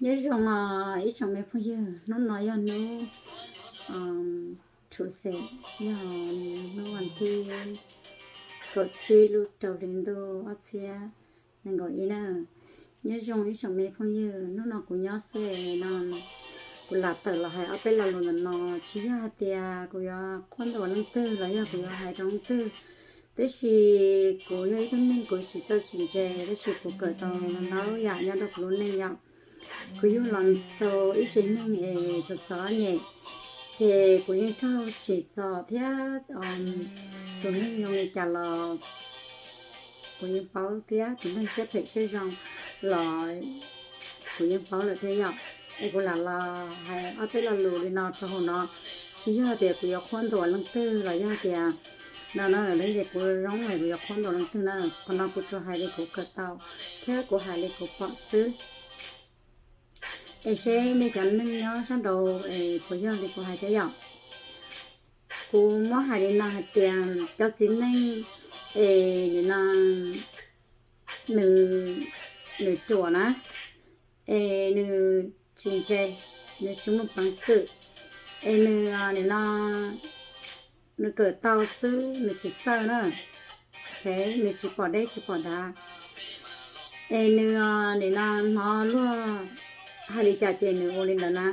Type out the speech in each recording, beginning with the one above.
Nyob zoo os ib tsoom me phooj ywg, hnub no yog hnub Tuesday, yog hnub vas thib kaum tsib lub rau hli ntuj ob txhiab nees nkaum ib na. Nyob zoo ib tsoom me phooj ywg, hnub no kuv nyob xwb no, kuv lam tawm los hais ob peb lo lus ntawm no, tsis yog hais tias kuv yuav qhuab ntuas leej twg los yog kuv yuav hais rau leej twg, tab sis kuv yog ib tug neeg kuv tsis txawj tsis ntse, tab sis kuv kawm tau ntau yam nyob rau kuv lub neej yom. Kuv yug los rau ib tsev neeg es txom txom nyem, ces kuv yeej raug tsim txom thiab tus neeg zoo li cas los kuv yeej paub thiab, tus neeg siab phem siab zoo los kuv yeej paub lawm thiab yom. Es kuv lam los hais ob peb lo lus li no rau hauv no, tsis yog tias kuv yuav qhuab ntuas leej twg los yog tias no no los tias kuv zoo es kuv yuav qhuab ntuas leej twg na. Qhov no kuv tsuas hais li kuv kawm tau thiab kuv hais li kuv pom xwb. Es seb nej cov neeg nyob sab nraud es puas yog li kuv hais thiab yom. Kuv muab hais li no hais tias cov txiv neej es nim no nws, nws ruam na, es nws tsis ntse, nws tsis muaj peev xwm, es nws nim no nws kawm tau xwb nws tsis txawj na, nws tsis pom deb tsis pom dav, es nws nim no hnov luag hais li cas ces nws ua li ntawd na,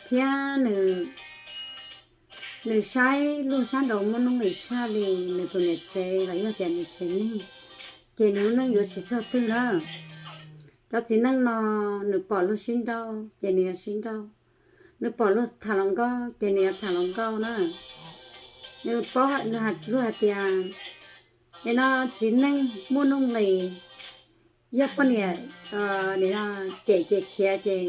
thiab nws, nws saib luag sab nraud muaj nuj nqis tshaj li nws tus niam tsev los yog tias nws tsev neeg, ces nws lub neej yuav tsis txog twg na. Cov txiv neej no nws pom luag sib nrauj ces nws yuav sib nrauj, nws pom luag tham hluas nkauj ces nws yuav tham hluas nkauj na. Nws paub, nws hais, luag hais tias nim no txiv neej muaj nuj nqis, yog poj niam nim no cem ces khiav ces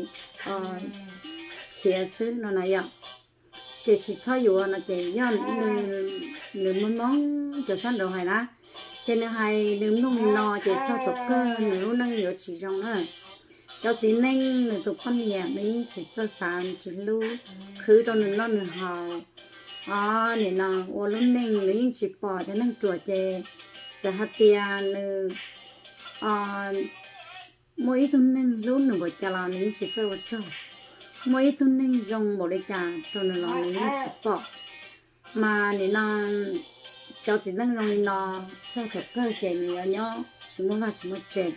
khiav xwb no na yom. Ces tsis txhob yuav no ces yog nws mob mob cov sab nraud hais na, ces nws hais nws mloog li no ces txog thaum kawg nws lub neej yuav tsis zoo na. Cov txiv neej nws tus poj niam nws yeej tsis txawj xav, nws tsis hlub, khwv rau nws noj nws haus, o, nim no ua lub neej nws yeej tsis pom cov neeg ruam ces txawm hais tias nws muaj ib tug neeg hlub nws npaum cas los nws yeej tsis txawj ua tsaug, muaj ib tug neeg zoo npaum li cas rau nws los nws yeej tsis pom. Mas nim no cov txiv neej zoo li no txog thaum kawg ces nws yuav nyob tsis muaj vaj tsis muaj tsev.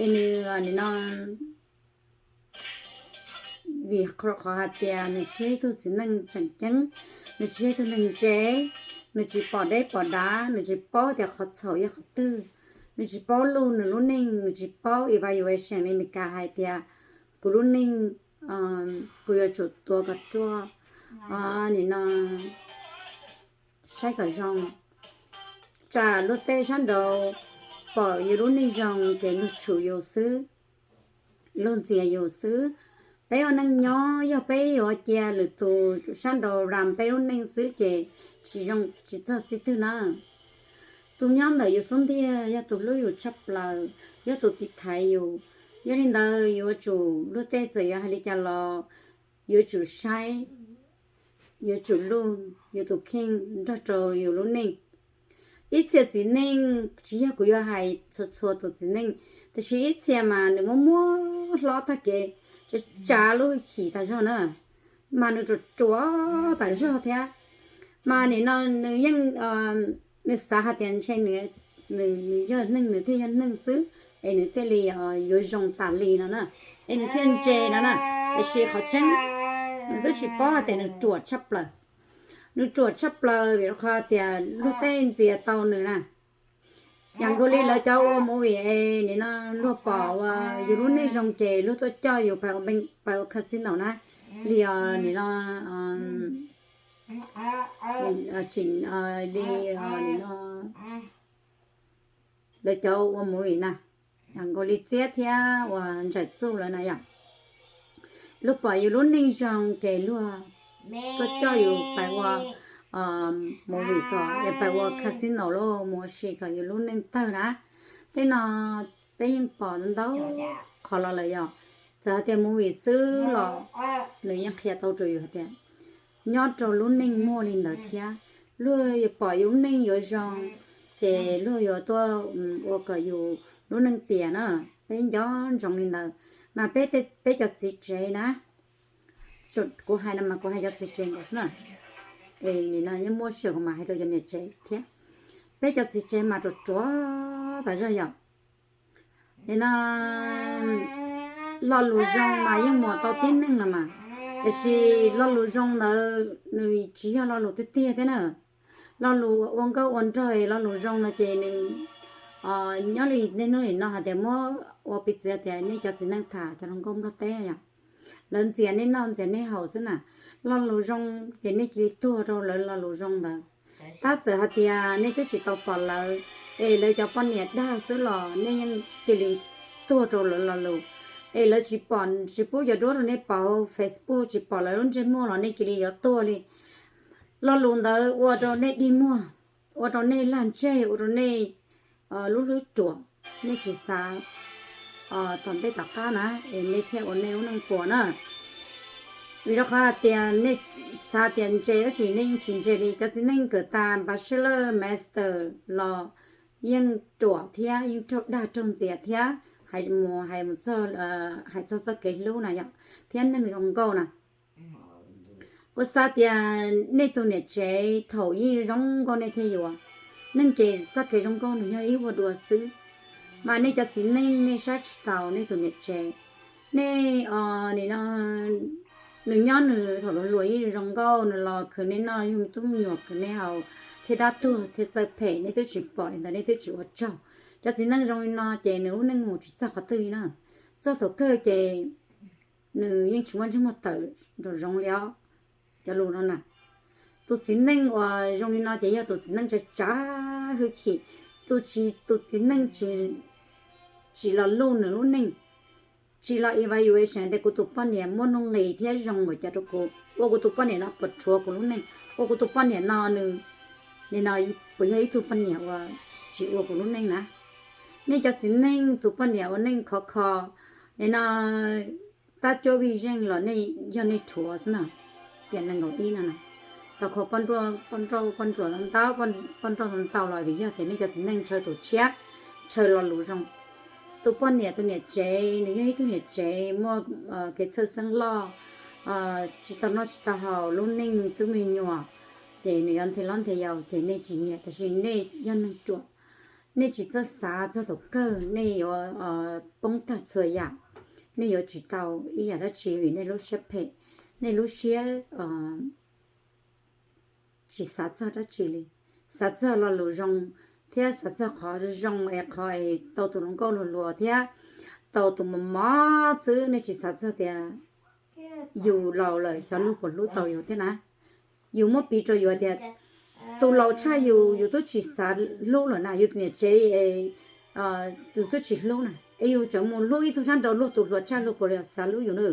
Es nws nim no vim qhov hais tias nws tsis yog ib tug txiv neej tseem ceeb, nws tsis yog ib tug neeg ntse, nws tsis pom deb pom dav, nws tsis paub tias qhov txhaum yog qhov twg, nws tsis paub luj nws lub neej, nws tsis paub evaluation li Meskas hais tias kuv lub neej kuv yuav tsum tuav kom ruaj, nim no saib kom zoo. Tsam luag tej sab nraud pom yus lub neej zoo ces luag tshum yus xwb, luag ntxias yus xwb. Peb ua neej nyob yog peb yuav cia lwm tus sab nraud ram peb lub neej xwb ces tsis zoo tsis txog txij twg na. Tus nyob ntawm yus xub ntiag yog tus hlub yus tshaj plaws, yog tus tiv thaiv yus. Yog li ntawd yuav tsum luag tej txawm yuav hais li cas los yuav tsum saib, yuav tsum luj yus tus kheej nrog rau yus lub neej. Ib txhia txiv neej, tsis yog kuv yuav hais txhua txhua tus txiv neej, tiam sis ib txhia mas nws muaj muaj hlob tag kev, tsav tsav lub hwj chim tas zog na, mas nws ruam ruam tas zog thiab. Mas nim no nws yeej, nws xav hais tias ntshe nws yog neeg nws thiaj yog neeg xwb, es nws thiaj li yuav zoo tas li no na, es nws thiaj ntse no na. Tiam sis qhov tseeb nws twb tsis paub hais tias nws ruam tshaj plaws. Nws ruam tshaj plaws vim rau qhov tias luag tej ntxias tau nws na. Yam nkaus li lawv cov ua movie es nim no luag pom uas yus lub neej zoo ces luag tuaj coj yus pais ua casino na, li os nim no tsim li nim no lawv cov ua movie na, yam nkaus li Txiab thiab uas Ntsaim Txuj lawv na yom. Luag pom yus lub neej zoo ces luag tuaj coj yus pais ua movie kom, pais ua casino los mus ua si kom yus lub neej tawg na. Tej no peb yeej pom ntau qhov los lawm yom. Txawm hais tias movie xwb los nws yeej qhia tau rau yus hais tias nyob rau lub neej muaj li ntawd thiab. Luag yuav pom yus lub neej yuav zoo, ces luag yuav tuaj ua kom yus lub neej tiav na. Peb nco ntsoov li ntawd. Mas peb, peb cov txiv tsev na, kuv hais no mas kuv hais cov txiv tsev nkaus xwb na, es nim no yeej muaj sij hawm kuv mam hais rau cov niam tsev thiab. Peb cov txiv tsev mas ruam ruam tas zog yom. Nim no lo lus zoo mas yeej muaj tau tib neeg no mas, tiam sis lo lus zoo ntawd nws tsis yog lo lus tiag tiag thiab na. Lo lus ua nkauj ua nraug, lo lus zoo no ces nws, nyob li niaj hnub nim no hais tias muab ua piv txwv tias nej cov txiv neej tham cov hluas nkauj Nplog teb yom, lawv ntxias nej noj ntxias nej haus xwb na. Lo lus zoo ces nej cia li tuag rau lawv lo lus zoo ntawd. Tab txawm hais tias nej twb tsis tau pom lawv, es lawv cov poj niam dag xwb los nej yeej cia li tuag rau lawv lo lus. Es lawv tsis pom, tsis pub cov duab rau nej pom Facebook, tsis pom lawv lub ntsej muag los nej cia li yuav tuag li. Lo lus ntawd ua rau nej dig muag, ua rau nej lag ntseg, ua rau nej lub hlwb ruam, nej tsis xav tom ntej tom qab na, es nej thiaj ua nej lub neej puas na. Vim rau qhov hais tias nej xav tias ntse tab sis nej yeej tsis ntse li. Cov txiv neej kawm tas bachelor, master los yeej ruam thiab yeej raug dag raug ntxias thiab, hais mus hais mus txog, hais txog txoj kev hlub na yom, thiab neeg zoo nkauj na. Kuv xav tias nej tus niam tsev thaum ib zoo nkauj nej thiaj yuav. Neeg ces txoj kev zoo nkauj nws yog ib vuag dua xwb, mas nej cov txiv neej nej saib tsis taus nej tus niam tsev. Nej, nim no nws nyob nws thaum hluas hluas ib zoo nkauj, nws los khwv nej noj, yug tub me nyuam khwv nej haus, thiaj dab tuag thiaj txawj phem, nej twb tsis pom li ntawd nej twb tsis ua tsaug. Cov txiv neej zoo li no ces nws lub neej mus tsis txog qhov twg li na. Txog thaum kawg ces nws yeej tsis muaj ntsej muag tawm nraum zoov li os. Cov lus no na, tus txiv neej uas zoo li no ces yog tus txiv neej tsav tsav hwj chim, tus txiv neej tsis los luj nws lub neej, tsis los evaluation tias kuv tus poj niam muaj nuj nqis thiab zoo npaum cas rau kuv, ua kuv tus poj niam no puas rhuav kuv lub neej, ua kuv tus poj niam no nws, nim no puas yog ib tug poj niam uas tsis ua kuv lub neej na. Nej cov txiv neej tus poj niam ua neej khov kho, nim no tab cuab vij zeej los nej yog nej rhuav xwb na. Tiam nees nkaum ib no na, tau kho poj nrauj, poj nrauj ntau ntau, poj nrauj ntau ntau los vim yog tias nej cov txiv neej ntshaw tus tshiab, ntshaw lo lus zoo. Tus poj niam tus niam tsev nws yog ib tug niam tsev muaj kev txhawj xeeb loj, tsis tau noj tsis tau haus, lub neej tub me nyuam, ces nws yuav nthe hlob nthe yau ces nej tsis nyiam, tab sis nej yog neeg ruam, nej tsis txawj xav txog thaum kawg nej yuav poob tag txhua yam, nej yuav tsis tau ib yam dab tsi vim nej lub siab phem, nej lub siab tsis xav txog dab tsi li, xav txog lo lus zoo thiab xav txog qhov zoo es qhov es tau tus hluas nkauj hluas hluas thiab tau tus mos mos xwb, nej tsis xav txog tias yus laus lawm xyov luag puas hlub tau yus thiab na. Yus muab piv rau yus tias tus laus tshaj yus, yus twb tsis xav hlub lawm na, yus niam tsev yus twb tsis hlub na, es yus tseem mus hlub ib tug sab nraud luag tus hluas tshaj luag puas xav hlub yus na.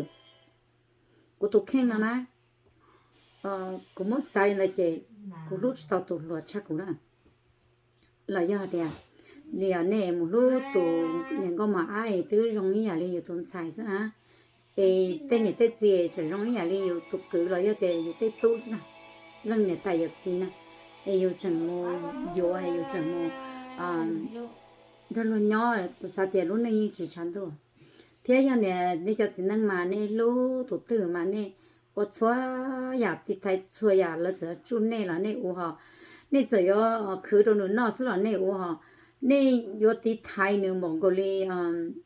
Kuv tus kheej no na, kuv muab xav li ntawd ces kuv hlub tsis tau tus hluas tshaj kuv na. Los yog tias nej mus hlub tus niam nkauj mos ab es twb zoo ib yam li yus tus ntxhais xwb na, es tej niam tej txiv tseem zoo ib yam li yus tus kwv los yog tias yus tej tub xwb na, leej niam tais yawm txiv na, es yus tseem mus yuav, yus tseem mus nrog luag nyob, kuv xav tias lub neej yeej tsis tshav ntuj. Thiab yog nej cov txiv neej mas nej hlub tus twg mas nej ua txhua yam, tiv thaiv txhua yam, lawv txawm yuav tsuj nej los nej ua ho, nej txawm yuav khwv rau nws noj xwb los nej ua ho, nej yuav tiv thaiv nws npaum nkaus li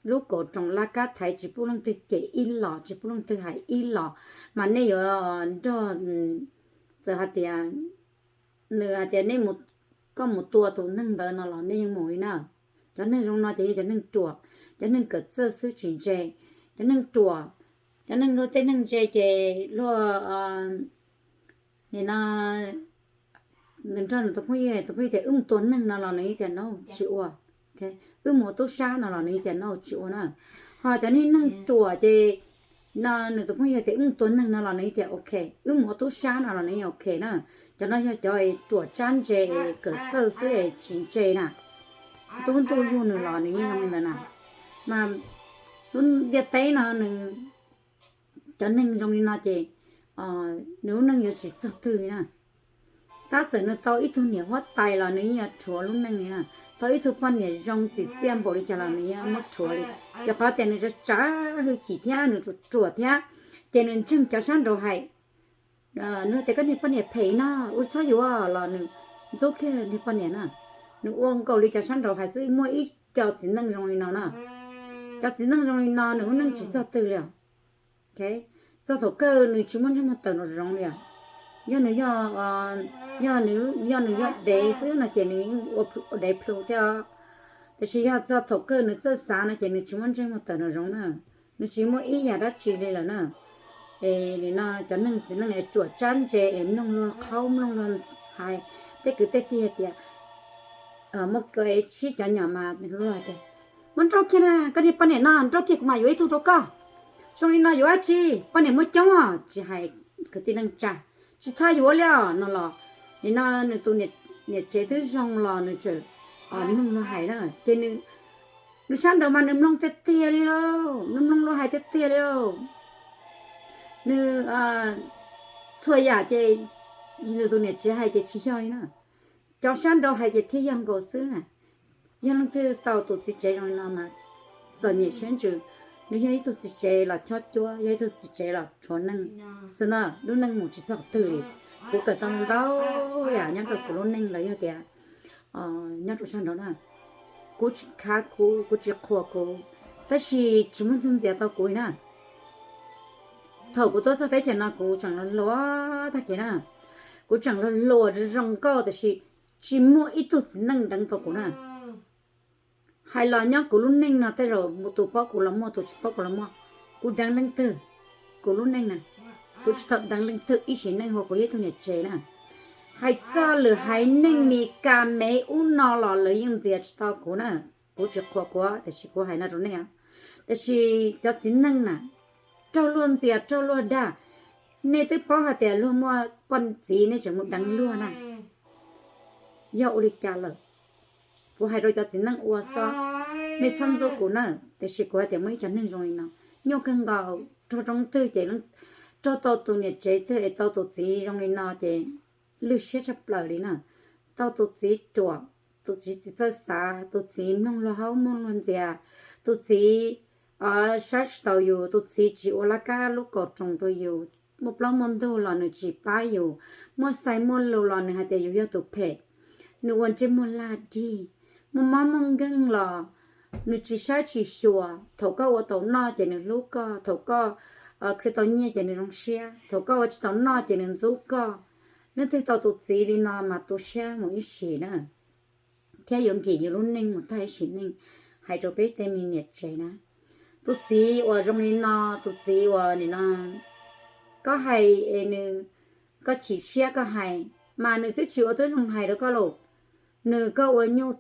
lub kaum roos laj kab thaiv tsis pub leej twg cem ib los, tsis pub leej twg hais ib los, mas nej yuav nrog, txawm hais tias nws hais tias nej, koj mus tua tus neeg ntawd no los nej yeej mus li na. Cov neeg zoo no ces yog cov neeg ruam, cov neeg kawm txawj xwb tsis ntse, cov neeg ruam, cov neeg luag tej neeg ntse ces luag, nim no nws nrog nws tus phooj ywg, tus phooj ywg tias wb mus tua neeg no los nws tias no tsis ua, wb mus ua tub sab no los nws tias no tsis ua na. Ho cov niag neeg ruam ces no nws tus phooj ywg tias wb mus tua neeg no los nws tias ok, wb mus ua tub sab no los nws ok na. Cov no yog cov ruam tsab ntse es kawm txawj xwb es tsis ntse na. Tub ntuj yug nws los nws yeej zoo li ntawd na. Mas lub ntiaj teb no nws, cov neeg zoo li no ces nws lub neej yuav tsis txog twg li na. Tab txawm nws tau ib tug niam huab tais los nws yeej yuav rhuav lub neej li na. Tau ib tug poj niam zoo txim txiaj npaum li cas los nws yeej muab rhuav li. Yog qhov tias nws tsav tsav hwj chim thiab nws ruam ruam thiab, ces nws ntseeg cov sab nraud hais. Nws tias koj niag poj niam phem no, ua txhob yuav los nws ntxub kiag niag poj niam na. Nws ua nkaus li cov sab nraud hais xwb, muaj ib co txiv neej zoo li no na. Cov txiv neej zoo li no nws lub neej tsis txog twg li os. Txog thaum kawg nws tsis muaj ntsej muag tawm nraum zoov li os. Yog nws, yog nws yog dev xwb no ces nws yeej ua dev plhu thiab. Tiam sis yog txog thaum kawg nws txawj xav no ces nws tsis muaj ntsej muag tawm nraum zoov na. Nws tsis muaj ib yam dab tsi li lawm na. Es nim no cov neeg txiv neej es ruam tsab ntse es mloog luag qhaub mloog luag hais, tej kwv tej tij hais tias muaj sib cov nyom mas luag tias, muab nrauj kiag na, koj niag poj niam no nrauj kiag kuv mam yuav ib tug rau koj. Zoo li no yuav dab tsi, poj niam muaj coob os, tsis hais kwv tij neej tsa, tsis txhob yuav li os no los. Nim no nws tus niam tsev twb zoo los nws tseem mloog luag hais na, ces nws sab nraud mas nws mloog tiag tiag li lauj, nws mloog luag hais tiag tiag li lauj. Nws txhua yam ces nws tus niam tsev hais ces tsis yog li na. Cov sab nraud hais ces thiaj yog nkaus xwb na. Yog leej twg tau tus txiv tsev zoo li no mas txom nyem siab ntsws. Nws yog ib tug txiv tsev los chob cuab, yog ib tug txiv tsev los rhuav neeg xwb na, lub neej mus tsis txog twg li. Kuv kawm tau ntau yam nyob rau kuv lub neej los yog tias nyob rau sab nraud na. Kuv tsis khav kuv, kuv tsis qhuas kuv, tab sis tsis muaj ntxuj ntxias tau kuv li na. Thaum kuv tuaj txog teb chaws no kuv tseem los hluas tag kev na, kuv tseem los hluas zoo nkauj tab sis tsis muaj ib tug txiv neej deev tau kuv na. Hais los nyob kuv lub neej no tej zaum tus paub kuv los muaj, tus tsis paub kuv los muaj. Kuv deev leej twg? Kuv lub neej na, kuv tsis tau deev leej twg ib sim neej, hos kuv yog ib tug niam tsev na. Hais txog lwm haiv neeg Mes Kas Mev ub no los lawv yeej ntxias tsis tau kuv na. Kuv tsis qhuas kuv, tab sis kuv hais no rau nej, tab sis cov txiv neej na, raug luag ntxias raug luag dag, nej twb paub hais tias luag muaj poj txiv nej tseem mus deev luag na. Yog ua li cas lawm? Kuv hais rau cov txiv neej ua xwb, nej txhob ntxub kuv na. Tab sis kuv hais tias muaj ib co neeg zoo li no, nyuaj kawg nkaus, raug roob twg ces raug tau tus niam tsev twg es tau tus txiv zoo li no ces lwj siab tshaj plaws li na. Tau tus txiv ruam, tus txiv tsis txawj xav, tus txiv mloog luag haub mloog luag ntxias, tus txiv saib tsis taus yus, tus txiv tsis ua laj kab lub kaum roos rau yus, muaj plaub muaj ntug los nws tsis pab yus, muaj xais muaj lus los nws hais tias yus yog tus phem, nws ua ntsej muag laj dig, muaj mob muaj nkeeg los nws tsis saib tsis xyuas. Thaum koj ua tau noj ces nws hlub koj, thaum koj khwv tau nyiaj ces nws zoo siab, thaum koj ua tsis tau noj ces nws ntxub koj. Leej twg tau tus txiv li no mas tu siab mus ib sim na, thiab yuav nkim yus lub neej mus tag ib sim neej. Hais rau peb tej me niam tsev na, tus txiv uas zoo li no, tus txiv uas nim no koj hais es nws, koj chim siab koj hais, mas nws twb tsis ua tib zoo hais rau koj los, nws koj ua nyuj,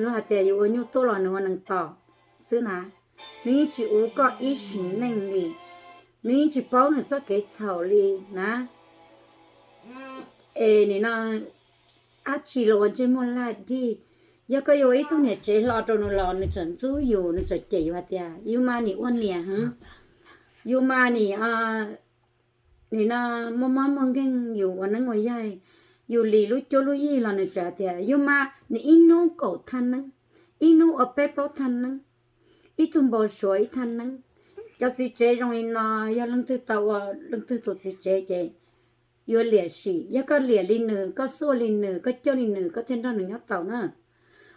luag hais tias yus ua nyuj tuaj los nws ua nees tos xwb na. Nws yeej tsis uv koj ib sim neej li, nws yeej tsis paub nws txoj kev txhaum li na. Es nim no dab tsi los ua ntsej muag laj dig. Yog koj yuav ua ib tug niam tsev hlo rau nws los nws tseem ntxub yus, nws tseem cem yus hais tias yus mas nim ua niam heev, yus mas nim, nim no muaj mob muaj nkeeg, yus ua neeb ua yaig, yus lim lub cuab lub yig los nws tseem hais tias yus mas nim ib hnub kaum thaj neeb, ib hnub ua peb plaub thaj neeb, ib tug npau suav ib thaj neeb. Cov txiv tsev zoo li no, yog leej twg tau ua leej twg tus txiv tsev ces yuav liam sim. Yog koj liam li nws, koj xuaj li nws, koj coj li nws, koj thiaj nrog nws nyob tau na.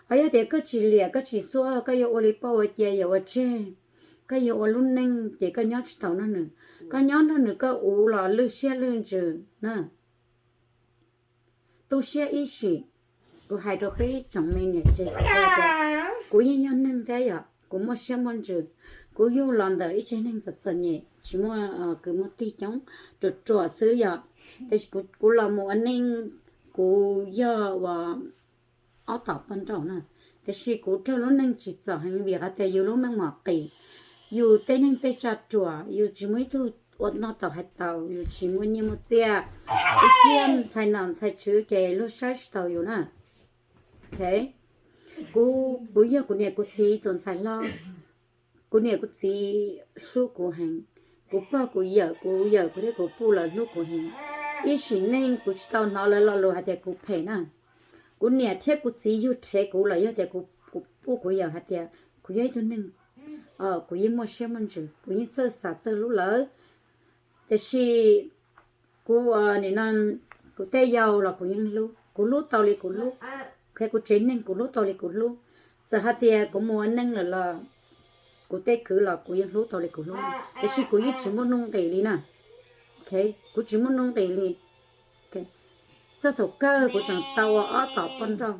Ho yog tias koj tsis liam koj tsis xuaj, koj yuav ua li poj ua cia yawm ua tseg, koj yuav ua lub neej ces koj nyob tsis tau nrog nws. Koj nyob nrog nws koj uv los lwj siab lwj ntsws na. Tu siab ib sim. Kuv hais rau peb tsoom me niam tsev, kuv yeej yog neeg thiab yom, kuv muaj siab muaj ntsws. Kuv yug los ntawm ib tsev neeg txom txom nyem, tsis muaj kwv muaj tij, coob ruam ruam xwb yom. Tab sis kuv los mus ua neej, kuv yog uas ob tom poj nrauj na. Tiam sis kuv raug lub neej tsim txom heev vim qhov tias yus lub meej mom qis, yus tej neeg tej tsa ruam, yus tsis muaj ib tug ua noj tau hais tau, yus tsis muaj nyiaj muaj txiaj, yus tsis yog ntxhais nom ntxhais tswv ces luag saib tsis taus yus na. Kuv, kuv yog kuv niam kuv txiv tus ntxhais hlob. Kuv niam kuv txiv hlub kuv heev. Kuv pog kuv yawm, kuv yawm kuv thiab kuv puj los hlub kuv heev. ib sim neej kuv tsis tau hnov lawv lo lus hais tias kuv phem na. Kuv niam thiab kuv txiv yug rhev kuv los yog tias kuv pub kuv yawm hais tias kuv yog ib tug neeg, kuv yeej muaj siab muaj ntsws, kuv yeej txawj xav txawj hlub lawv. Tiam sis kuv, nim no kuv tej yau los kuv yeej hlub, kuv hlub tau li kuv hlub, kuv tsev neeg kuv hlub tau li kuv hlub. Txawm hais tias kuv mus ua neej lawm los kuv tej kwv los kuv yeej hlub tau li kuv hlub, tiam sis kuv yeej tsis muaj nuj nqis li na. Kuv tsis muaj nuj nqis li. Txog thaum kawg kuv tseem tau ua ob tom poj nrauj,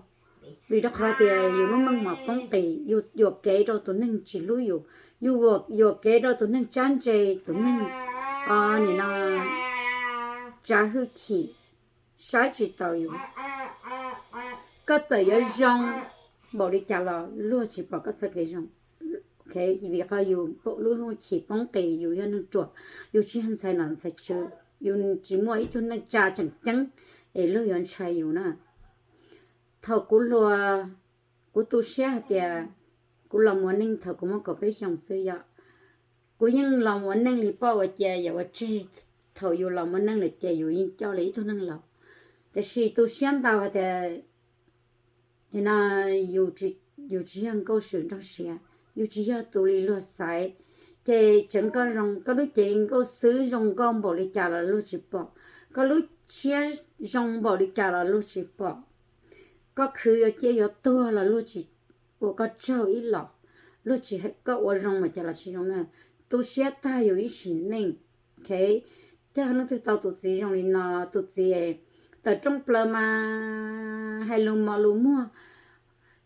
vim rau qhov tias yus lub meej mom poob qis, yus yuam kev rau tus neeg tsis hlub yus, yus yuam kev rau tus neeg tsab ntse, tus neeg nim no tsav hwj chim, saib tsis taus yus. Koj txawm yuav zoo npaum li cas los luag tsis pom koj txoj kev zoo. Vim qhov yus lub hwj chim poob qis, yus yog neeg ruam, yus tsis yog ntxhais nom ntxhais tswv, yus tsis muaj ib tug neej tsa tseem ceeb es luag yuav ntshai yus na. Thaum kuv hluas, kuv tu siab hais tias kuv los mus ua neej thaum kuv muaj kaum peb xyoos xwb yom. Kuv yeej los mus ua neej li poj ua cia yam ua tseg, thaum yus los mus ua neej lawm ces yus yeej coj li ib tug neeg laus. Tiam sis tu siab ntau hais tias nim no yus tsis yog nkauj swm nraug siav, yus tsis yog tus li luag xaiv, ces tseev koj zoo, koj lub cev nkauj xwb zoo nkauj npaum li cas los luag tsis pom, koj lub siab zoo npaum li cas los luag tsis pom, koj khwv yuav ciaj yuav tuag los luag tsis ua koj tsaug ib los, luag tsis, koj ua zoo mas cas los tsis zoo na. Tu siab tag yus ib sim neej. Cog leej twg tau tus txiv zoo li no, tus txiv tawm rooj plaws mas hais lus mos lus muag,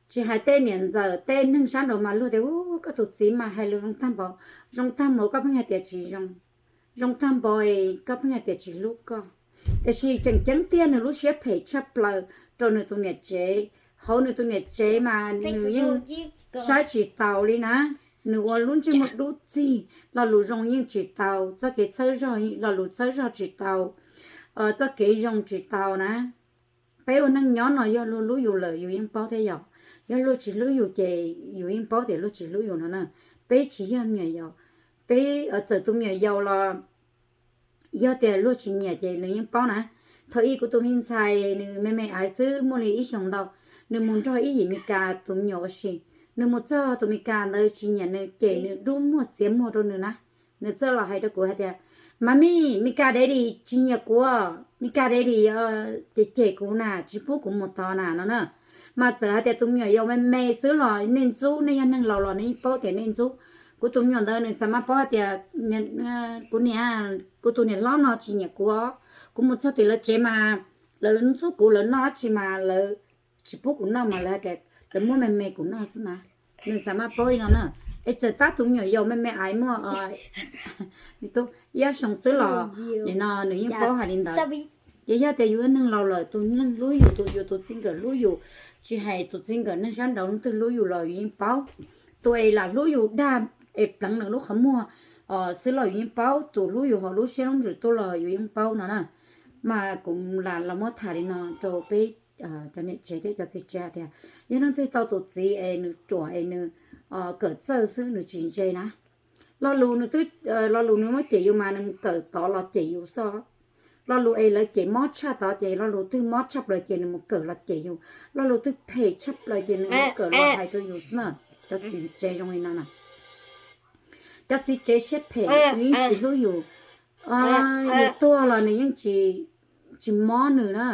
tsis hais tej niam ntxawm tej neeg sab nraud mas luag tias, u, koj tus txiv mas hais lus zoo tag npaum, zoo tag npaum koj pheej hais tias tsis zoo, zoo tag npaum koj pheej hais tias tsis hlub koj. Tiam sis tseem ceeb tiag nws lub siab phem tshaj plaws rau nws tus niam tsev, hauv nws tus niam tsev mas nws yeej saib tsis taus li na. Nws ua lub ntsej muag dub txig, lo lus zoo yeej tsis tau, txoj kev txhawb zog, lo lus txhawb zog tsis tau, txoj kev zoo tsis tau na. Peb ua neej nyob no yog luag hlub yus lawm yus yeej paub thiab yom, yog luag tsis hlub yus ces yus yeej paub tias luag tsis hlub yus no na. Peb tsis yog me nyuam yaus, peb txawm tus me nyuam yaus los yog tias luag tsis nyiam ces nws yeej paub na. Thaum ub kuv tus me ntxhais nws me me aiv xwb muaj li ib xyoos ntau, nws mus nrog ib yim Mes Kas tus me nyuam ua si, nws mus txog tus Mes Kas ntawd tsis nyiam nws ces nws dub muag txiav muag rau nws na. Nws txawj los hais rau kuv hais tias, Mami, Mes Kas daddy tsis nyiam kuv, Mes Kas daddy cem cem kuv na, tsis pub kuv mus tod na no na. Mas txawm hais tias tus me nyuam yaus me me xwb los nej ntxub, nej yog neeg laus los nej yeej paub tias nej ntxub. Kuv tus me nyuam ntawd nws xav mas paub hais tias kuv niam, kuv tus niam hlob no tsis nyiam kuv, kuv mus txog tim lawv tsev mas lawv ntxub kuv, lawv noj dab tsi mas lawv tsis pub kuv noj mas lawv, lawv muab me me kuv noj xwb na. Nws xav mas paub li no na. Es txawm tab tus me nyuam yaus me me aiv muaj ib ob xyoos xwb los nim no nws yeej paub hais li ntawd. Ces yog tias yus neeg laus lawm, tus neeg hlub yus, tus yus tus txij nkawm hlub yus, tsis hais tus txij nkawm neeg sab nraud leej twg hlub yus los yus yeej paub. Tus es lam hlub yus dag es pleev nws lub qhov muag xwb los yus yeej paub, tus hlub yus hauv lub siab lub ntsws tuaj los yus yeej paub no na. Mas kuv lam los muab tham li no rau peb cov niam tsev thiab cov txiv tsev tias, yog leej twg tau tus txiv es nws ruam es nws kawm txawj xwb nws tsis ntse na, lo lus nws twb, lo lus nws muab cem yus mas nws mus kawm tod los cem yus xwb. Lo lus es lawv cem mob tshaj tod ces lo lus twg mob tshaj plaws ces nws mus kawm los cem yus. Lo lus twg phem tshaj plaws ces nws mus kawm los hais rau yus xwb na. Cov txiv tsev zoo li no na. Cov txiv tsev siab phem, nws yeej tsis hlub yus. Yus tuag los nws yeej tsis mob nws na.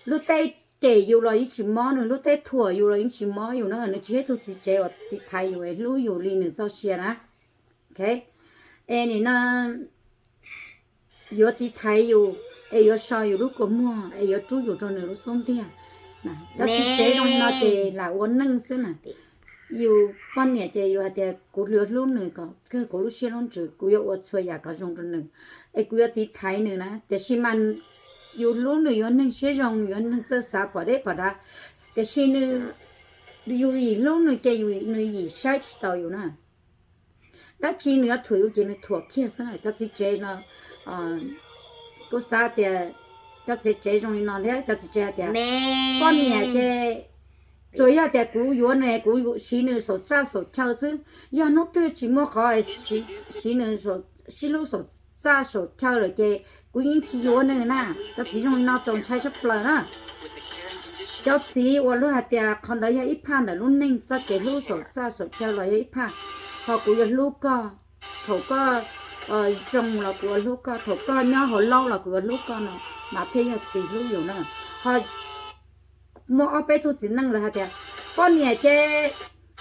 Lub teb cem yus los yeej tsis mob nws, lub teb thuam yus los yeej tsis mob yus na. Nws tsis yog ib tug txiv tsev uas tiv thaiv yus es hlub yus li nws txoj sia na. Es nim no yuav tiv thaiv yus, es yuav so yus lub kua muag, es yuav rub yus rau nws lub xub ntiag. Cov txiv tsev zoo li no ces lam ua neej xwb na. Yus poj niam ces yus hais tias kuv yuav hlub nws kom kawg kuv lub siab lub ntsws, kuv yuav ua txhua yam kom zoo rau nws, es kuv yuav tiv thaiv nws na. Tiam sis mas yus hlub nws yuav neeg siab zoo, yuav neeg txawj xav pom deb pom dav, tiam sis nws, yus yim hlub nws ces nws yim saib tsis taus yus na. Dab tsi nws yuav thuam yus ces nws thuam kiag xwb na. Cov txiv tsev no, kuv xav tias cov txiv tsev zoo li no thiab cov txiv tsev hais tias poj niam ces tsuas yog tias kuv yuav nws, kuv siv nws saum txaj saum chaw xwb. Yog hnub twg tsis muaj qhov siv nws sib hlub saum txaj saum chaw lawm ces kuv yeej tsis yuav nws na. Cov txiv zoo li no txaus ntshai tshaj plaws na. Cov txiv uas luag hais tias qhov ntawd yog ib phaj ntawm lub neej, txoj kev hlub saum txaj saum chaw los yog ib phaj. Ho kuv yuav hlub koj, thaum koj zoo los kuv yuav hlub koj, thaum koj nyob hauv laub los kuv yuav hlub koj no, mas thiaj yog txiv hlub yus na. Ho muaj ob peb tug txiv neej lawv hais tias poj niam ces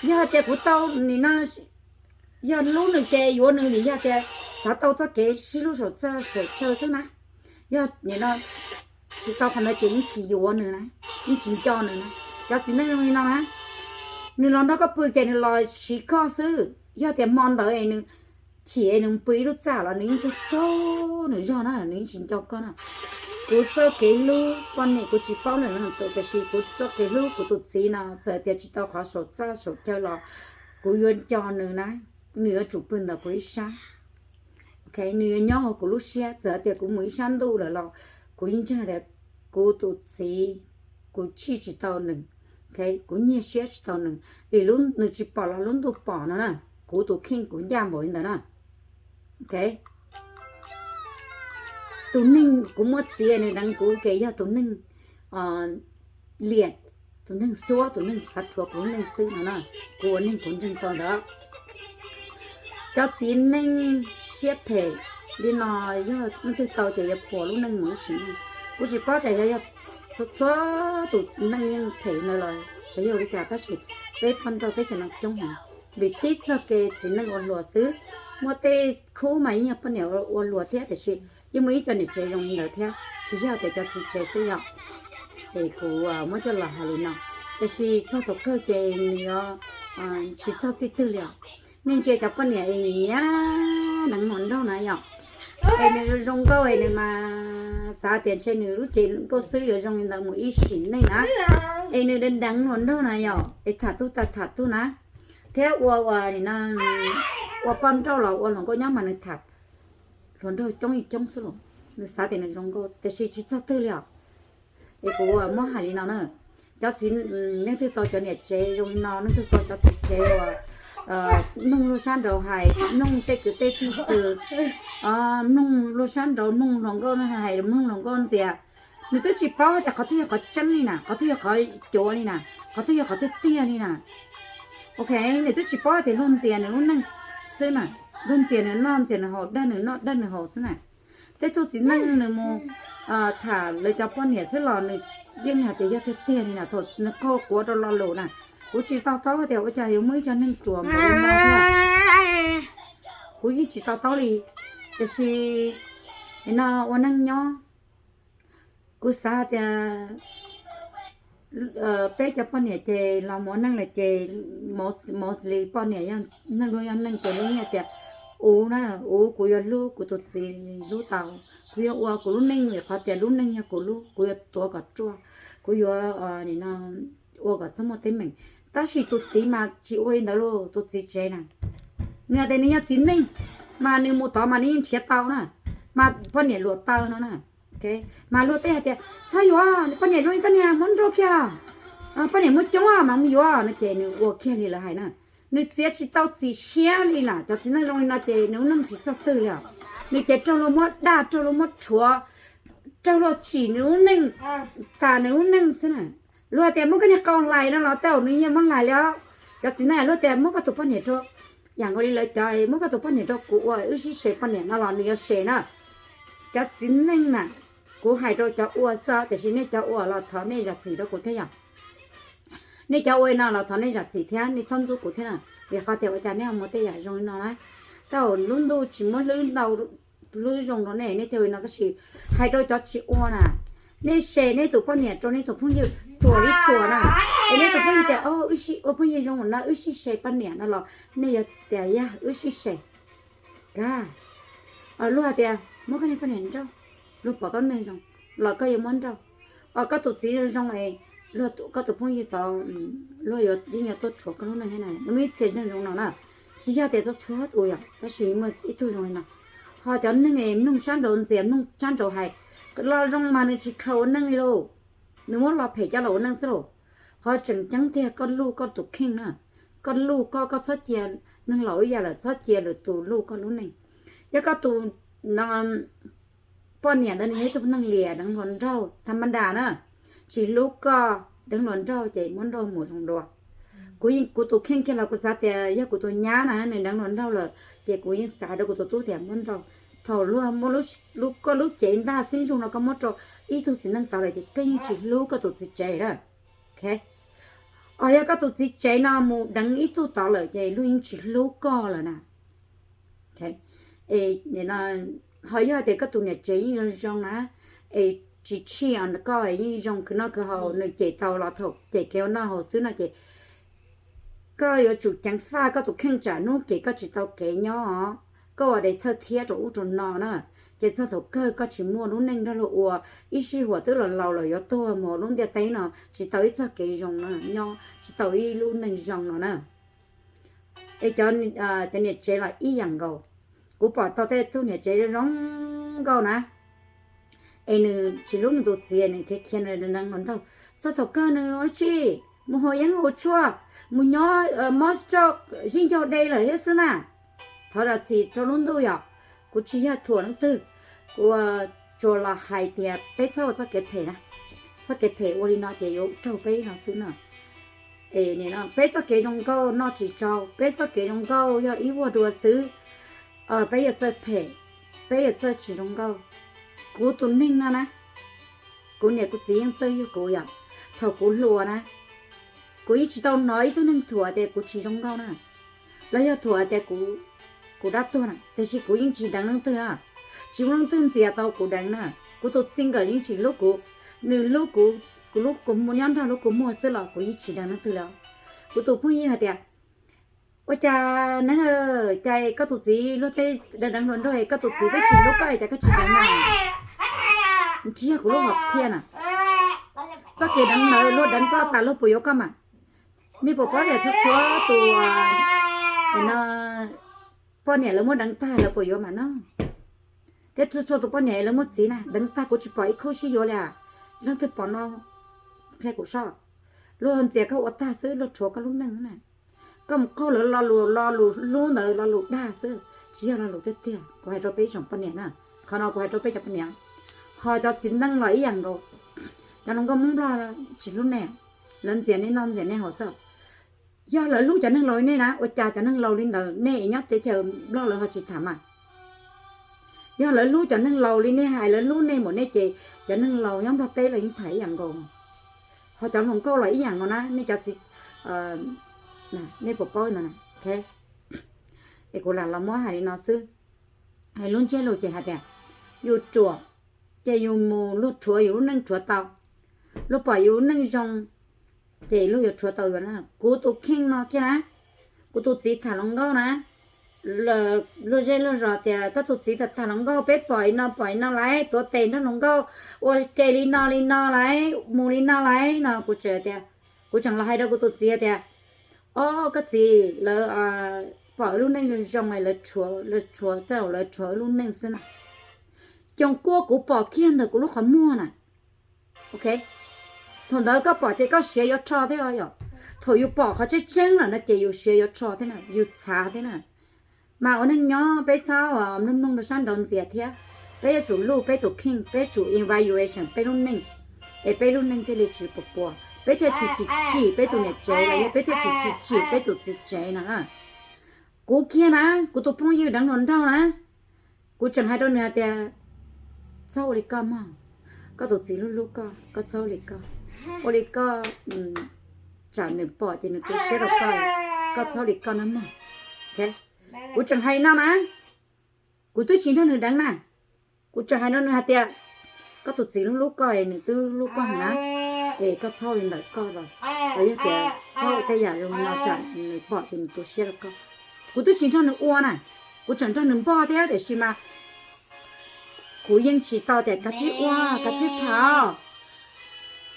yog hais tias kuv tau nim no yog hlub nws ces yuav nws vim yog tias xav tau txoj kev sib hlub saum txaj saum chaw xwb na. Yog nim no tsis tau qhov ntawd ces yeej tsis yuav nws na, yeej tsis nco nws na. Cov txiv neej zoo li no na, nws los nrog koj pw ces nws los siv koj xwb. Yog tias hmo ntawd nws chim nws pw ib lub txaj los nws yeej tsaug tsaug nws zog na, nws yeej tsis nco koj na. Kuv txoj kev hlub poj niam kuv tsis paub lwm leej twg, tiam sis kuv txoj kev hlub kuv tus txiv no txawm tias tsis tau qhov saum txaj saum chaw los kuv yuav nco nws na, nws yuav tsum pw ntawm kuv ib sab. Nws yuav nyob hauv kuv lub siab, txawm tias kuv mus ib sab ntuj lawm los kuv yeej ntseeg tias kuv tus txiv, kuv chij tsis tau nws, kuv nyiag siab tsis tau nws, vim nws tsis pom los lub ntuj pom no na. Kuv tus kheej kuv ncaj npaum li ntawd na. Tus neeg kuv muab txiv nws deev kuv ces yog tus neeg liam, tus neeg xuab, tus neeg xav rhuav kuv lub neej xwb no na. Kuv ua neeg kuv ntseeg tau ntawd. Cov txiv neej siab phem li no yog leej twg tau ces yuav puas lub neej mus ib sim neej. Kuv tsis paub tias yog txhua tus txiv neej yeej phem ntawd los xyov yog li cas, tab sis peb poj nrauj teb chaws no coob heev vim tib txoj kev txiv neej ua hluas xwb. Muaj tej khub mas yeej yog poj niam ua hluas thiab, tiam sis yeej muaj ib co niam tsev zoo li ntawd thiab, tsis yog tias cov txiv tsev xwb yom. Es kuv muab coj los hais li no, tiam sis txog thaum kawg ces nws yuav tsis txog txij twg li os. Nej ntsia cov poj niam es nyiam deev hluas nraug na yom, es nws zoo nkauj es nws mas xav tias ntshe nws lub cev nkauj xwb yuav zoo li ntawd mus ib sim neej na. Es nws deev deev hluas nraug na yom, es tham tug tas tham tug na, thiab ua ua poj nrauj los ua hluas nkauj nyob mas nws tham hluas nraug coob li coob xwb los nws xav tias nws zoo nkauj tiam sis tsis txog twg li os. Es kuv muab hais li no na, cov txiv, leej twg tau cov niam tsev zoo li no, leej twg tau cov txiv tsev uas mloog luag sab nraud hais, mloog tej kwv tej tij txwv, mloog luag sab nraud, mloog hluas nkauj hais, mloog hluas nkauj ntxias, nws twb tsis paub tias qhov twg yog qhov tseeb li na, qhov twg yog qhov cuav li na, qhov twg yog qhov tiag tiag li na. Ok, nws twb tsis paub tias luag ntxias nws lub neej xwb na, luag ntxias nws noj ntxias nws haus, dag nws noj dag nws haus xwb na. Tej tug txiv neej nws mus tham lawv cov poj niam xwb los nws yeej hais tias yog tiag tiag li na, thaum nws qaug quav rau lo lus na. Kuv tsis to taub tias ua cas yuav muaj ib co neeg ruam npaum li no thiab. Kuv yeej tsis to taub li. Tiam sis no ua neej nyob, kuv xav hais tias peb cov poj niam ces los mus ua neej lawm ces mostly poj niam yog neeg, luag yog neeg ces luag yeej tias, uv na, uv kuv yuav hlub kuv tus txiv hlub tau, kuv yuav ua kuv lub neej vim qhov tias lub neej yog kuv lub, kuv yuav tuav kom ruaj, kuv yuav ua kom txhob muaj teeb meem. Tab sis tus txiv mas tsis ua li ntawd lauj, tus txiv tsev na, nws tias nws yog txiv neej, mas nws mus tod mas nws yeej nrhiav tau na, mas poj niam luam taw no na. Mas luag tej hais tias txhob yuav, poj niam zoo li koj niag muab nrauj kiag, poj niam muaj coob mas mus yuav no ces nws ua kiag li lawv hais na. Nws txiav tsis tau txim siab li na, cov txiv neej zoo li no ces nws lub neej tsis txog twg li os. Nws ces raug luag muab dag, raug luag muab rhuav, raug luag tsim nws lub neej, tas nws lub neej xwb na. Luag tias muab koj niag qau hlais no los tej zaum nws yeej muab hlais li os. Cov txiv neej luag tias muab koj tus poj niam rau, yam nkaus li lawv cov muab koj tus poj niam rau kuv ua wb sib se poj niam no los nws yuav se na. Cov txiv neej na, kuv hais rau cov ua xwb tiam sis nej cov ua los thov nej zam txim rau kuv thiab yom. Nej cov ua no los thov nej zam txim thiab nej txhob ntxub kuv thiab na. Vim qhov tias ua cas nej ho muaj tej yam zoo li no na? Tej zaum lub ntuj tsis muab hlwb ntau hlwb zoo rau nej, nej thiaj ua li no, tab sis hais rau cov tsis ua na, nej se nej tus poj niam rau nej tus phooj ywg ruam li ruam na, es nej tus phooj ywg tias ua phooj ywg zoo no wb sib se poj niam no los nej yuav tias yog wb sib se. Kag, luag hais tias muab koj niag poj niam nrauj, luag pom koj neeg zoo los koj yuav muab nrauj. Os, koj tus txiv zoo zoo es luag, koj tus phooj ywg tod luag yeej yuav tuaj rhuav koj lub neej thiab na, nws muaj ib txhia neeg zoo no na. Tsis yog tias txhua txhua tus yom, tab sis muaj ib tug zoo li no. Ho cov neeg es mloog sab nraud ntxias, mloog sab nraud hais, los zoo mas nws tsis khaws ua neej li lauj. Nws muab los phem coj los ua neej xwb lauj. Qhov tseem ceeb tiag koj luj koj tus kheej na. Koj luj koj, koj txhob cia, neeg laus ib yam lawm txhob cia lwm tus luj koj lub neej. Yog koj tus no, poj niam ntawd nws yog ib tug neeg liam deev hluas nraug tham ma ntas na, tsis hlub koj, deev hluas nraug ces muab nrauj mus zoo dua. Kuv, kuv tus kheej kiag los kuv xav tias yog kuv tus nyab na nws deev hluas nraug lawm ces kuv yeej xav rau kuv tus tub tias muab nrauj. Thaum luag muab koj lub cev ntaj xib ntsug no koj muab rau ib tug txiv neej tod lawm ces koj yeej tsis hlub koj tus txiv tsev lawm. Os, yog koj tus txiv tsev no mus deev ib tug tod lawm ces luag yeej tsis hlub koj lawm na. Ho yog tias koj tus niam tsev yeej zoo zoo na, es tsis tshij koj, yeej zoo khwv noj khwv haus, nws cem tau los thaum cem kev ua noj haus xwb no ces koj yuav tsum ceev faj koj tus kheej tsam hnub kev koj tsis tau kev nyob, koj ua de thawj thiab rau ub rau no na. Ces txog thaum kawg koj tsis muaj lub neej nrog luag ua, ib sij huam twb los laus lawm yuav tuag mus lub ntiaj teb no tsis tau ib txoj kev zoo nyob, tsis tau ib lub neej zoo no na. Es cov niam tsev los ib yam nkaus. Kuv pom tau tej tug niam tsev zoo nkauj na, es nws tsis hlub nws tus txiv, nws khiav khiav nws deev hluas nraug, txog thaum kawg nws ua tsi, mus haus yeeb haus tshuaj, mus nyob mob stroke, zij ncaug de lawm thiab xwb na. Thov zam txim rau lub ntuj yom, kuv tsis yog thuam leej twg, kuv tsuas los hais tias peb txhob ua txoj kev phem na, txoj kev phem ua li no ces yuav raug peb no xwb na. Es peb txoj kev zoo nkauj noj tsis tsau, peb txoj kev zoo nkauj yog ib vuag dua xwb. Peb yog txawj phem, peb yog txawj tsis zoo nkauj. Kuv tus neeg no na, kuv niam kuv txiv yeej txawj yug kuv yom. Thaum kuv hluas na, kuv yeej tsis tau hnov ib tug neeg thuam tias kuv tsis zoo nkauj na, los yog thuam tias kuv dab tuag na, tiam sis kuv yeej tsis deev leej twg na, tsis muaj leej twg ntxias tau kuv deev na. Kuv tus txij nkawm yeej tsis hlub kuv, nws hlub kuv, kuv lub kua muag nyob nrog lub kua muag xwb los kuv yeej tsis deev leej twg li. Kuv tus phooj ywg hais tias, ua cas neeb, cas koj tus txiv luag tej deev hluas nraug, koj tus txiv twb tsis hlub koj cas koj tsis deev na? Tsis yog kuv lub hom phiaj na. Txoj kev deev ntawd luag deev koj tas luag puas yuav koj mas? Nej puas paub tias txhua txhua tus poj niam lawv muab deev tag lawv puas yuav mas no? Thiab txhua txhua tus poj niam lawv muaj txiv na deev tag kuv tsis pom ib khub sib yuav li. Leej twg pom no qhia kuv soj. Luag ntxias koj ua tag xwb, luag rhuav koj lub neej na. Koj mus qaug lawv lo lus, lo lus hlub ntawd lo lus dag xwb, tsis yog lo lus tiag tiag. Kuv hais rau peb ib tsoom poj niam na, qhov no kuv hais rau peb cov poj niam, ho cov txiv neej los ib yam nkaus. Cov hluas nkauj Hmoob Nplog tsis hlub nej, lawv ntxias nej noj ntxias nej haus xwb. Yog lawv hlub cov neeg laus li nej na, ua cas cov neeg laus li ntawd nej nyob teb chaws Nplog lawv ho tsis tham mas? Yog lawv hlub cov neeg laus li nej hais, lawv hlub nej npaum nej ces cov neeg laus nyob Nplog teb los yeej tham ib yam nkaus. Ho cov hluas nkauj los ib yam nkaus na, nej cov txiv, nej puas paub ntawd na? Es kuv lam los muab hais li no xwb. Hais lub ntsiab lus ces hais tias, yus ruam ces yus mus luag rhuav yus lub neej rhuav tau, luag pom yus lub neej zoo ces luag yuav rhuav tau yus na. Kuv tus kheej no kiag na, kuv tus txiv tham hluas nkauj na, luag zej luag zos tias koj tus txiv tham tham hluas nkauj, peb pom li no pom li no lawm, tuav tes nrog hluas nkauj ua ke li no li no lawm, mus li no lawm no, kuv tseem tias, kuv tseem los hais rau kuv tus txiv tias, o, koj txiv, lawv pom wb lub neej zoo zoo, lawv rhuav, lawv rhuav, tej zaum lawv rhuav wb lub neej xwb na. Coos kuaj kuv pom kiag ntawm kuv lub qhov muag na. Thaum ntawd koj pom ces koj siav yuav rho thiab yom. Thaum yus pom qhov tseeb tseeb lawm no ces yus siav yuav rho thiab na, yus txhav thiab na. Mas ua neej nyob peb txhob mloog mloog rau sab nraud ntxias thiab. Peb yuav tsum luj peb tus kheej, peb tsum evaluation peb lub neej, es peb lub neej thiaj li tsis puas puas, peb thiaj tsis tsim tsim peb tus niam tsev los yog peb thiaj tsis tsim tsim peb tus txiv tsev no. Kuv kiag na, kuv tus phooj ywg deev hluas nraug na, kuv tseem hais rau nws hais tias, txhob ua li koj mog, koj tus txiv hlub hlub koj, koj txhob ua li koj, ua li koj tsam nws pom ces nws tu siab rau koj, koj txhob ua li koj nawb mog. Kuv tseem hais li no na, kuv twb tsis nrog nws deev na, kuv tseem hais rau nws hais tias, koj tus txiv hlub hlub koj, nws twb hlub koj heev na, es koj txhob ua li ntawd koj los, los yog tias txhob ua tej yam zoo no tsam nws pom ces nws tu siab rau koj. Kuv twb tsis nrog nws ua na, kuv tseem nrog nws npog thiab tiam sis mas kuv yeej tsis tau tias kav tsij ua, kav tsij tham,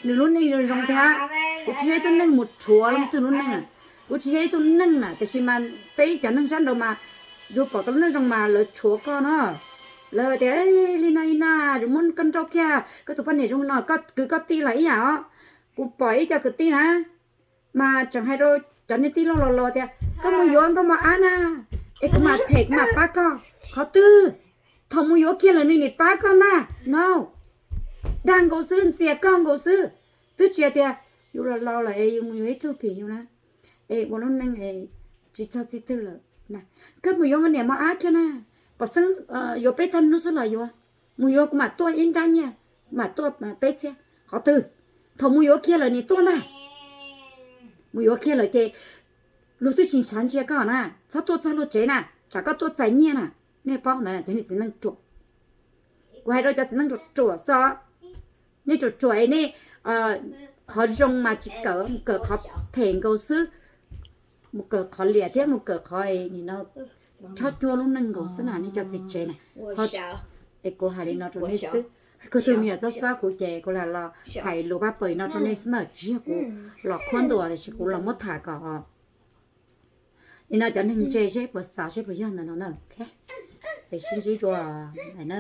nws lub neej zoo zoo thiab. Kuv tsis yog ib tug neeg mus rhuav leej twg lub neej na, kuv tsis yog ib tug neeg na, tiam sis mas peb cov neeg sab nraud mas, yus pom koj lub neej zoo mas lawv rhuav koj no, lawv tias li no li no, yus muab koj nrauj kiag, koj tus poj niam zoo no, koj kwv koj tij los ib yam os. Kuv pom ib co kwv tij na, mas tseem hais rau cov niag tij laug los los tias koj mus yuav nkauj mos ab na, es kuv mam them kuv mam pab koj. Qhov twg? Thaum mus yuav kiag lawm nws nim pab koj na. No, dag nkaus xwb, ntxias koj nkaus xwb. Twb tsis hais tias yus los laus lawm es yus mus yuav ib tug phim yus na, es ua lub neej tsis txog txij twg lawm. Koj mus yuav nkauj niam mos ab kiag na, pom xeeb yuav peb tag hnub xwb los yuav. Mus yuav kuv mam tuaj ib nrab nyiaj, mam tuaj peb txhiab. Qhov twg? Thaum mus yuav kiag lawm nim tuaj ntag. Mus yuav kiag lawm ces luag twb tsis xav ntsia koj na, txhob tuaj txog luag tsev na, tsam koj tuaj txais nyiaj na. Nej paub ntawd, cov niag txiv neej ruam. Kuv hais rau cov txiv neej ruam ruam xwb, nej ruam ruam es nej qhov zoo mas tsis kawm, mus kawm qhov phem nkaus xwb. Mus kawm qhov liam thiab mus kawm qhov nim no rhaub cuab lub neej nkaus xwb na, nej cov txiv tsev na. Es kuv hais li no rau nej xwb. Kuv tus me nyuam txob xob kuv ces kuv lam los hais lus pab pawg no rau nej xwb na, tsis yog kuv los qhuab ntuas tiam sis kuv los muab tham kom nim no cov neeg ntse seb puas xav seb puas yog ntawm no na. Es sib ntsib dua na.